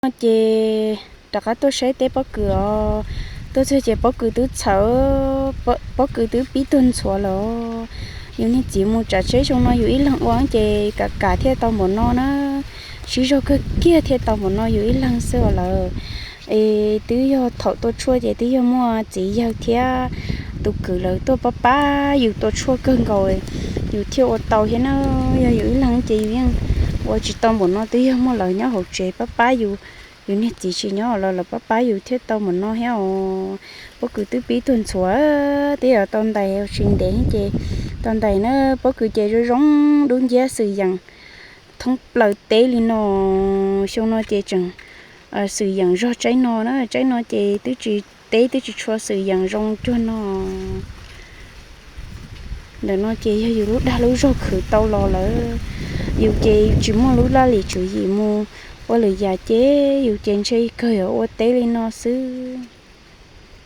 Ces rov qab tuaj saib teb pob kws os. Tuaj txog ces pob kws twb txhawv, pob kws twb pib tuag ntxhuav lawm. Yus niag txiv mus tsav tsheb xyoo no yus ib leeg ua ces kam kam thiaj tau npaum no na. Sib zog kawg kiag thiaj tau npaum no yus ib leeg xwb os lawm. Es twb yog thaum tua tshuaj ces twb yog muaj txiv yawg thiab tus kwv lawv tuaj pab pab yus tua tshuaj kawg nkaus, yus thiaj ua tau thiab na. Yog yus ib leeg ces yus yeej ua tsis tau npaum no, twb yog muaj lawv nyob hauv tsev pab pab yus. Yus niag txiv tsis nyob los lawv pab pab yus thiaj tau npaum no thiab os. Pob kws twb pib tuag ntxhuav, twb yuav tau ntais tsis ntev ces tau ntais na. Pob kws ces zoo zoo dub nciab xwm yeem thoob plaws teb li no. Xyoo no ces tseem xwm yeem zog tsaib no na, tsaib no ces twb tsis, teb twb tsis tshua xwm yeem zoo cuag no. Ntawm no ces yog yus lub dag lub zog khwv tau los lawm. Yus ces tsis muaj lub laj lim tswv yim mus ua lwm yam ces yus ces ntshe kawg yuav ua teb li no xwb.